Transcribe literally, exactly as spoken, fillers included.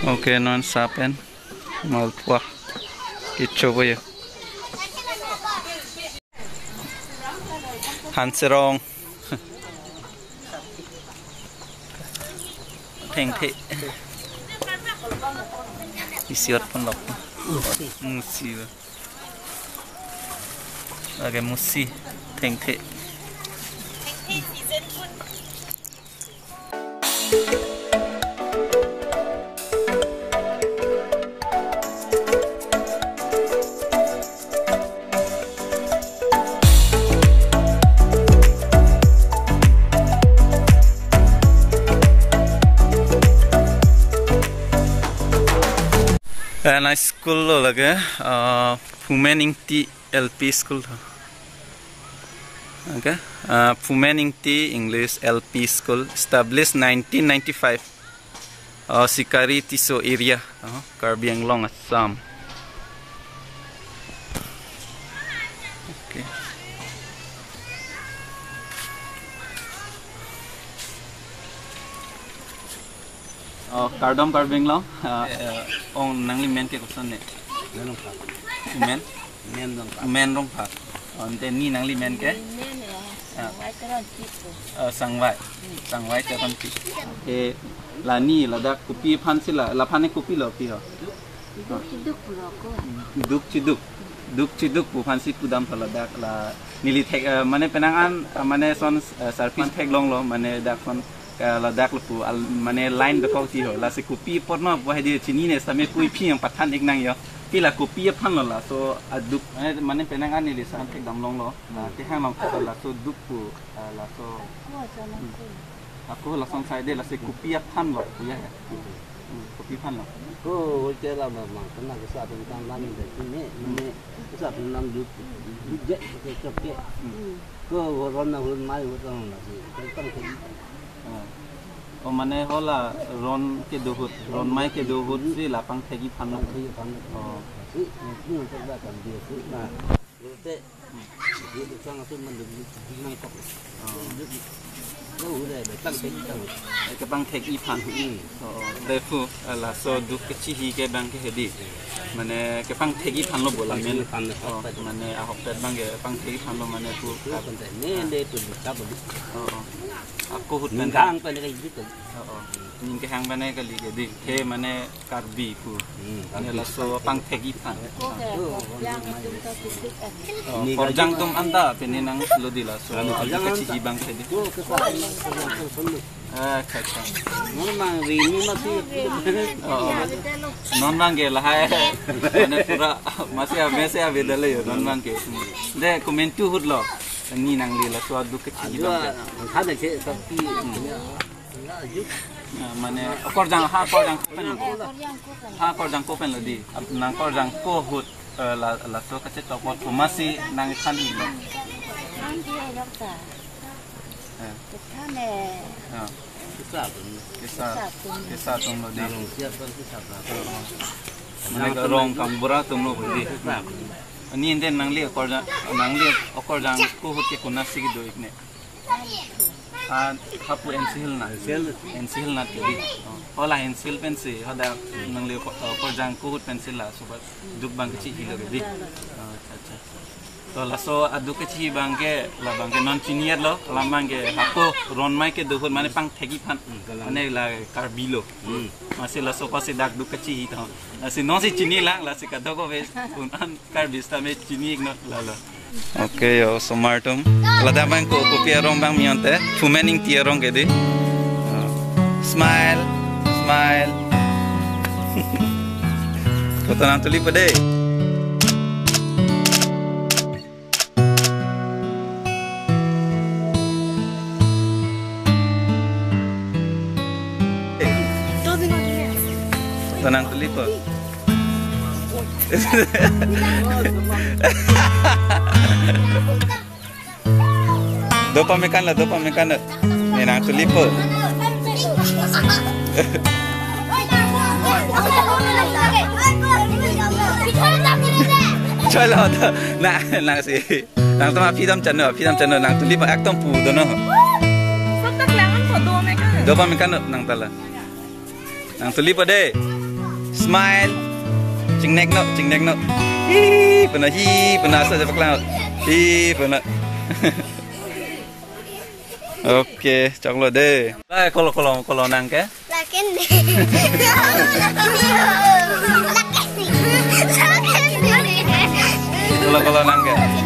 Okay, non sapen malpua kicho boyo. Hanserong. Thengthe. Isiot pon lok. Musi ba. Lake musi. Thengthe. Eh, nice school lo lake, ah, Phumen Ingti L P School tho. Okay. Ah, Phumen Ingti English L P School, established nineteen ninety-five. Ah, Sikari Tisso area, ah, Karbi Anglong, Assam. Okay. Oh, kardom Karbi Anglong. Ah, eh, ong nangli men ke koson ne? Men Rongphar. Men? Men Rongphar. Men Rongphar. Oh, ante ne nangli men ke? Men ya. Ah. Sangvai Teronpi. Oh, Sangvai. Hmm. Sangvai Teronpi. Eh, la ne ladak kopi aphan si la, laphan ke kopilo pi ho? Duk chiduk pulo ko. Duk chiduk. Duk chiduk pu aphan si pudam tho ladak la neli thek, eh, mane penang an, eh, mane son, eh, sarpi theklonglo, mane dak son, eh, ladak lapu al, mane line dokok si ho. Lasi kopi apotno pu hedi chinine sitame pu iphi nangpathan ik nang yo. Pi la kopi aphan lo laso aduk. Mane, mane penang an neli san thekdam longlo. La kehang nang ko laso duk pu, eh, laso. Ako lason side lasi kopi aphan lo pu ya. Hmm, kopi aphan lo. Ko hotel la ma ma kena kesa atum tang lam de sini, ini kesa atum lam duk, duk je, ke chok ke. Hmm. Ko ron na hun mai ho tong na si, ko tang ke. Ah. Oh, mane ho la ron kedo ahut, ron mai kedo ahut si la pangthek-i aphan lo. Pangthek-i aphan lo. Oh. Si, ini untuk dah kan dia si. Nah. Lote, duk sang atum manduk duk nangkok. Oh. Duk, duk, udah, dah, pangthek-i aphan. Eh, kepangthek-i aphan. Hmm. Oh, oh. Ante pu, eh, laso duk kechihi ke abang ke hedi. Mane kepangthek-i aphan lo bola men. Pangthek-i aphan lo, oh, ahokpet. Mane ahokpet abang kepangthek-i aphan lo mane pu. Itu kan teh, ne, ah, de pu duk apa duk. Oh, oh. Ako ahut pen. Ningkang pen kayak gitu. Oh, oh. Ning kehang pen kali ke di. Ke mane Karbi pu. Hmm, mane Karbi. Laso pangthek-i aphan. Ko ke, oh, ko yang atum ta kitik an. Oh, ini korjang atum anta pini nanglo di laso. Anu, korjang anta. Kechihi abang ke di. Ko ke sa. Ah, acha, acha. Non abang rini masih. Oh, oh. Non abang ke lahai. Mane pura masih, masih abang dale yo, non abang ke. Hmm. De, komantu ahut lo. Ne nangli laso aduk kechihi abang ke. Angkhan ke sapi. Hmm. Ya, mane, akorjang, ha akorjang kopen lo. Ha akorjang kopen lo di. Ap-, nang akorjang ko ahut, eh, la, laso kachetokpot pu masi nangthan-i lo. Nangthan-i lo ta. Eh. Kethan eh. Ya. Kesa atum. Kesa, kesa atum lo di. Nang siap kan kesa atum. Mane ke rong kambura atum lo di. Kesa atum. Ne ante nangli akorjang, nangli akorjang ko ahut ke konatsi kedo-ik ne? Ah, hapu N C Hills nat. N C Hills. N C Hills nat ke di. Oh, hola N C Hills pensi, hadak nangli ko, eh, akorjang ko ahut pensi laso aduk abang kechihi lo ke di. Oh, acha, acha. To laso aduk kechihi abang ke, la abang ke non chini-et lo, la abang ke hako ron mai kedo ahut mane pangthek-i aphan. Hmm, kalang. Mane la Karbi lo. Hmm. Masi laso apotsi dak duk kechihi tho. Lasi nonsi chini lang, lasi kadokave un-an Karbi sitame chini-ik non lalo. Okay, yo, osomar atum. Ladak abang ko kopi arong abang mion te. Phumen Ingti arong ke di. Smile, smile. Photo nangtulipo de. Photo nangtulipo. Dopa mekan la, dopa mekan la. Ne nangtulipo. Chalo, to. Na, nangsi. Nangtum aphi dam chano, aphi dam chano, nangtulipo, ekdom pu dono. Sab tak langan photo mekan. Dopa mekan nang ta la. Nangtulipo de. Smile. Chingnek non, chingnek non. Hi, puna, hi, puna, asa aja paklang. Hi, puna. Oke, choklo dei. Lai, kolo, kolo, kolo nang ke? Lakin ni. Lakin ni. Lakin ni. Kolo, kolo nang ke?